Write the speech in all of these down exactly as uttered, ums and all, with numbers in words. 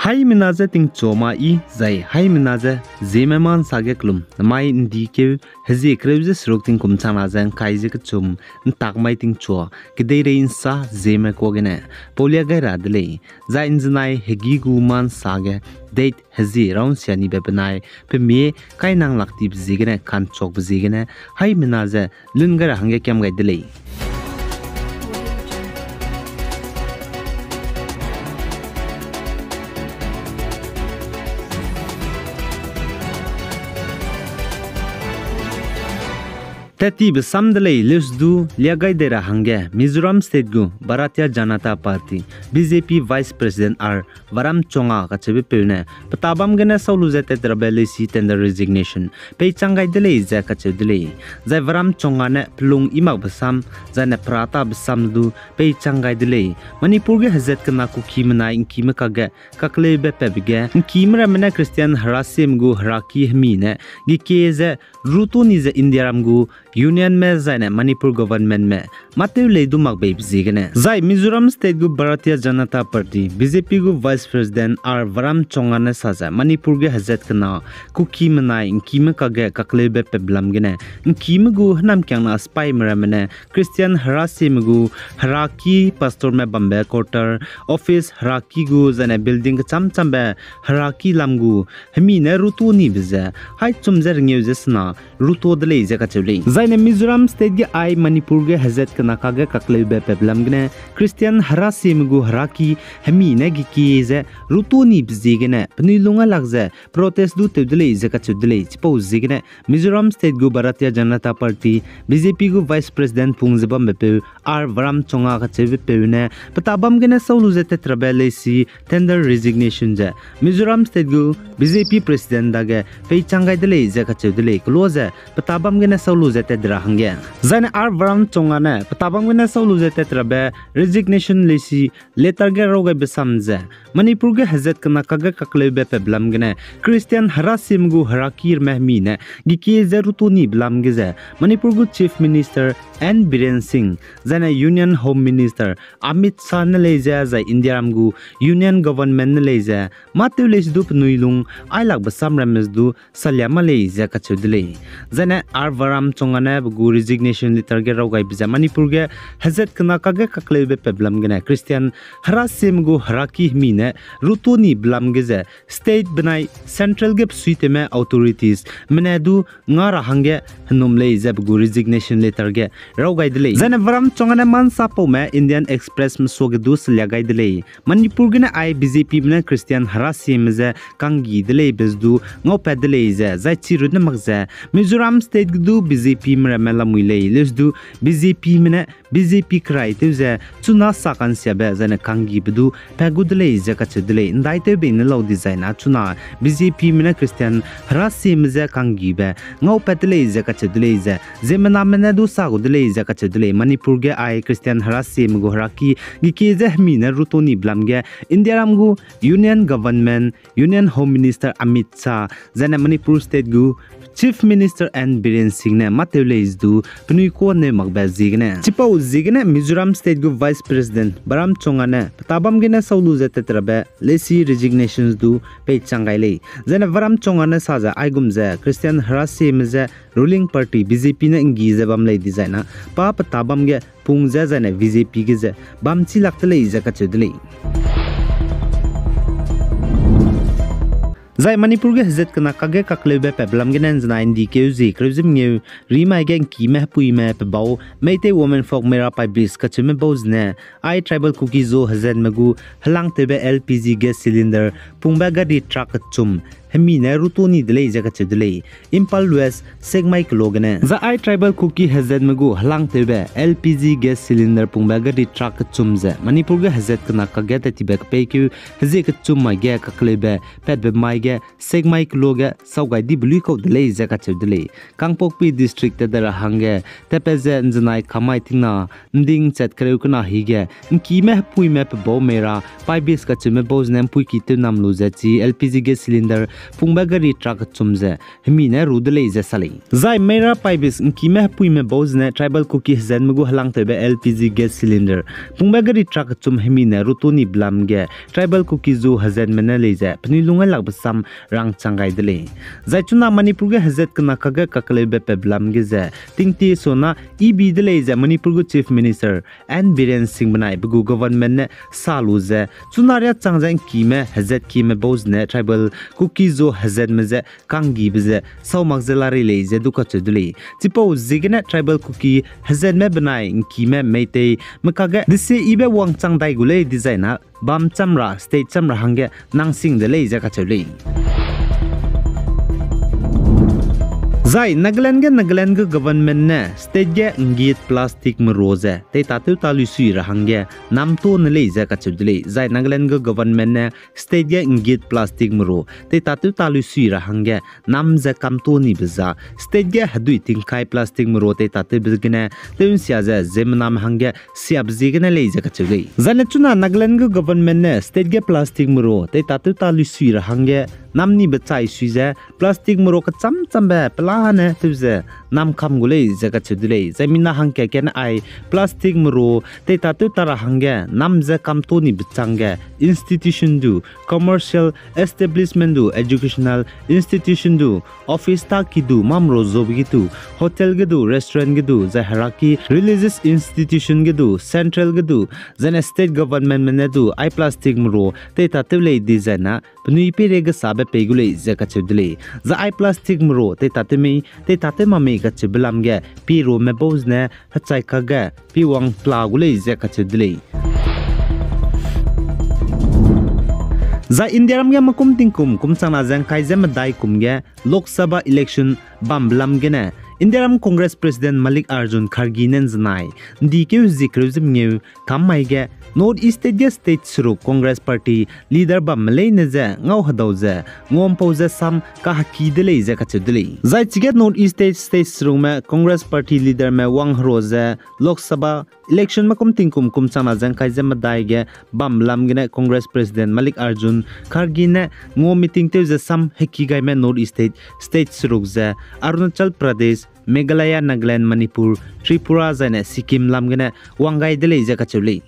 Haimena je tingchua ma i, zai haimena je Zeme Ma Nsa ge kelum, namai ’ndi keu, hezie kereu ze seruk tingkum changna ze ’ngkai ze kechum, ’ntak mai tingchua, kedeirei ’nsa Zeme kuâ gene, paulia gai ra de lei, zai ’nzenai hegî gu Ma Nsa ge, date hezie raunsia nibe benai, pemie kainang lak tibe ziegene, ka'nchuakbe ziegene, haimena ze, lun gai ra hangge kiam gai de lei. Tat tibe sam de lei, leuse du lia gai dei ra hangge, Mizoram State gu Bharatiya Janata Party, B J P Vice President R Varamchunga kacheube peu ne, peta bam gene sau lu ze tat rabe leisi tender resignation, peichang gai de lei ze kacheu de lei. Zai Varamchunga ne pelung i makbe sam, zai ne peratabe sam du, peichang gai de lei. Manipur ge hezat kena Kuki menai ’ngkime kakge, kakleube patbe ge, ’ngkime ramme ne Christian herasieme gu heraki hemi ne, gekie ze, rutuni ze Indiaram gu, Union me zai ne Manipur government me, mâtew lei du mak beibe ziegene. Zai Mizoram State gu Bharatiya Janata Party, B J P gu Vice President R Varamchunga ne sa ze Manipur ge hezat kena, Kuki menai ’ngkime kakge kakleube patbe lam gene, ’ngkime gu hênamkiangna sipaime ramme ne, Christian herasieme gu, heraki pastorme bambe quarter, office heraki gu, zai ne building kechâm châmbe, heraki lam gu, hemi ne rutunibe ze, hai chum ze rengeu ze sena, ruto de lei ze kacheu lei. Zai ne Mizoram State ge ai Manipur ge hezat kena kakge kakleube patbe lam gene, Christian herasieme gu heraki, hemi ne gekie ze, rutunibe ziegene, penui lung a lak ze, protest du tew de lei ze kacheu de lei, chipau ziegene, Mizoram State gu Bharatiya Janata Party, B J P gu Vice President pung ze bambepeu, R Varamchunga kacheubepeu ne, peta bam gene sau lu ze tat rabe leisi, tender resignation ze, Mizoram State gu B J P President dage, peichang gai de lei ze kacheu de lei, kelo ze, peta bam gene sau lu ze tat ra hangge. Zai ne R Varamchunga ne, peta bam gene sau lu ze tat rabe, resignation leisi, letter ge raw gaibe sam ze, Manipur ge hezat kena kakge kakleube patbe lam gene, Christian herasieme gu heraki ramme hemi ne, gekie ze rutunibe lam ge ze, Manipur gu Chief Minister N Biren Singh, zai ne Union Home Minister Amit Shah ne lei ze, zai Indiaram gu Union Government ne lei ze, mâtew leisi du penui lung, ailakbe sam ramme du, salia ma lei ze kacheu de lei. Zai ne R Varamchunga ne pe gu resignation letter ge raw gaibe ze Manipur ge hezat kena kakge kakleube patbe lam gene Christian herasieme gu heraki hemi ne rutunibe lam ge ze state benai central ge besuitewme authorities mene du nga ra hangge henum lei ze pe gu resignation letter ge raw gai de lei. Zai ne Varamchunga ne Ma Nsa paume Indian Express mesuage du salia gai de lei. Manipur gene ai B J P me ne Christian herasieme ze kanggi de lei be ze du ngaupat de lei ze, zai chirunne mak ze, Mizoram State ge du B J P me ramme lamui lei, leuse du B J P me ne B J P kerai tew ze, chuna sa kansiabe, zai ne kanggibe du, pat gu de lei ze kacheu de lei, ’ndaitew bei ne lau dizai na chuna, B J P me ne Christian herasieme ze kanggibe, ngaupat de lei ze kacheu de lei ze, ziemmename ne du sa gu de lei ze kacheu de lei, Manipur ge ai Christian herasieme gu heraki, gekie ze hemi ne rutunibe lam ge, Indiaram gu Union Government, Union Home Minister Amit Shah, zai ne Manipur State gu Chief Minister N Biren Singh ne mâtew lei ze du, penui kuâ neu makbe ziegene. Chipau ziegene Mizoram State gu Vice President Varamchunga ne, peta bam gene sau lu ze tat rabe, leisi resignations du, peichang gai lei. Zai ne Varamchunga ne sa ze aigum ze, Christian herasieme ze, ruling party B J P ne ’nggi ze bam lei dizai na, pa peta bam ge pung ze zai ne B J P ge ze bam chi lak de lei ze kacheu de lei. Zai Manipur ge hezat kena kakge kakleube patbe lam gene ’nzenai ’ndi keu zie kereu ze mengeu, rimai ge ’ngkime hepuime pe bau, Meitei Women Folk Mera Paibis kacheume bau zene, ai Tribal Kuki Zo hezatme gu, helangtewbe L P G gas cylinder, pungbe gari truck kechum, hemi ne rutuni de lei ze kacheu de lei, Imphal West, Sekmai kelo gene. Zai ai Tribal Kuki hezatme gu, helangtewbe L P G gas cylinder pungbe gari truck kechum ze, Manipur ge hezat kena kakge tat tibe kepeikeu, hezie kechum mai ge kakleube, patbe mai ge, Sekmai keloa ge sau gai dibe luikau de lei ze kacheu de lei. Kangpokpi District tede ra hangge, tatpat ze ’nzenai kamai tingna, ’nding chat kereu kena hige, ’ngkime hepuime pe bau mei ra, paibis kacheume bau zene ’mpuiki tew nam lu ze chi L P G gas cylinder, pungbe gari truck kechum ze, hemi ne ru de lei ze sa lei. Zai mei ra paibis ’ngkime hepuime bau zene Tribal Kuki hezatme gu helangtewbe L P G gas cylinder, pungbe gari truck kechum hemi ne rutu ni belam ge, Tribal Kuki zu hezatme ne lei ze, penui lung ailakbe sam rangchang gai de lei. Zai chuna Manipur ge hezat kena kage kakeleube pe belam ge ze, tingtie sona ibi de lei ze Manipur gu Chief Minister N Biren Singh benai pe gu government ne sa lu ze, chuna riâ chang ze ’ngkime hezat kieme bau zene Tribal Kuki zu hezatme ze kanggibe ze sau mak ze la rei lei ze du kacheu de lei. Chipau ziegene Tribal Kuki hezatme benai ’ngkime Meitei me kage desie ibe wangchang dai gu lei dizai na bam cham ra, state cham ra hangge nang sing de lei ze kacheu lei. Zai Nagaland ge Nagaland gu government ne state ge ’nggit plastic meru ze tei tatew ta luisui ra hangge nam to ne lei ze kacheu de lei. Zai Nagaland gu government ne state ge ’nggit plastic meru tei tatew ta luisui ra hangge nam ze kam to nibe za, state ge hedui tingkai plastic meru tei tatewbe gene tew ’nsia ze ziemmename hangge siabe ziegene lei ze kacheu lei. Zai ne chuna Nagaland gu government ne state ge plastic meru tei tatew ta luisui ra hangge nam nibe chai sui ze plastic meru kecham chambe pelane tew ze nam kam gu lei ze kacheu de lei. Zai mina hangkat gene ai plastic meru tei tatew ta ra hangge nam ze kam to nibe changge institution du, commercial establishment du, educational institution du, office ta ki du, mamro job ki du, hotel ge du, restaurant ge du, zai heraki religious institution ge du, central ge du, zai ne state government me ne du ai plastic meru tei tatew lei dizai na penui peireige sabe pei gu lei ze kacheu de lei. Zai ai plastic meru tei tatew mei, tei tatew ma mei kacheube lam ge, pi rume bau zene hechai kage pi wang pela gu lei ze kacheu de lei. Zai Indiaram ge mekum tingkum kum changna ze ’ngkai ze medai kum ge Lok Sabha election bambe lam gene, Indiaram Congress President Mallikarjun Kharge ne ’nzenai, ’ndi keu hezie kereu ze mengeu kam mai ge, North East State ge state seruk Congress Party leader bamme leine ze ngau hedau ze nguampau ze sam kaheki de lei ze kacheu de lei. Zai chige North East State state serukme Congress Party leaderme wang hero ze Lok Sabha election mekum tingkum kum changna ze ’ngkai ze medai ge bambe lam gene Congress President Mallikarjun Kharge ne ngua meeting tew ze sam heki gaime North East State state seruk ze Arunachal Pradesh, Meghalaya, Nagaland, Manipur, Tripura zai ne Sikkim lam gene wang gai de lei ze kacheu lei.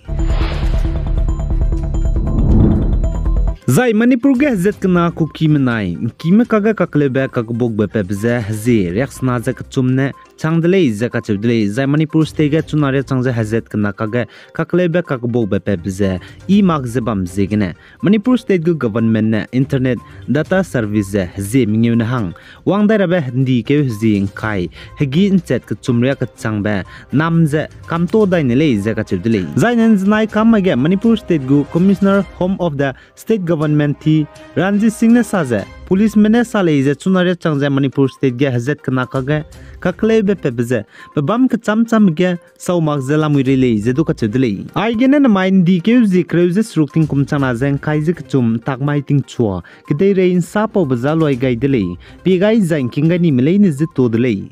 Zai Manipur ge hezat kena Kukime nai ’ngkime kage kakleube kakbukbe patbe ze hezie riaksena ze kechum ne chang de lei ze kacheu de lei. Zai Manipur State ge chuna riâ chang ze hezat kena kage kakleube kakbukbe patbe ze i mak ze bam ziegene Manipur State gu government ne internet data service ze hezie mengeu ne hang wang dai rabe ’ndi keu hezie ’ngkai hegî ’nchat kechum riâ kechangbe nam ze kamto dai ne lei ze kacheu de lei. Zai ne ’nzenai kam mai ge Manipur State gu Commissioner Home of the State Government T Ranjit Singh ne sa ze, policeme ne sa lei ze chuna riâ chang ze Manipur State ge hezat kena kage kakleube patbe ze pebâm kecham cham ge sau mak ze lamui rei lei ze du kacheu de lei. Aigene nemai ’ndi keu zie kereu ze seruk tingkum changna ze ’ngkai ze kechum ’ntak mai tingchua kedeirei ’nsapaube za luai gai de lei, pie gai zai ’ngking gai nime leine ze to de lei.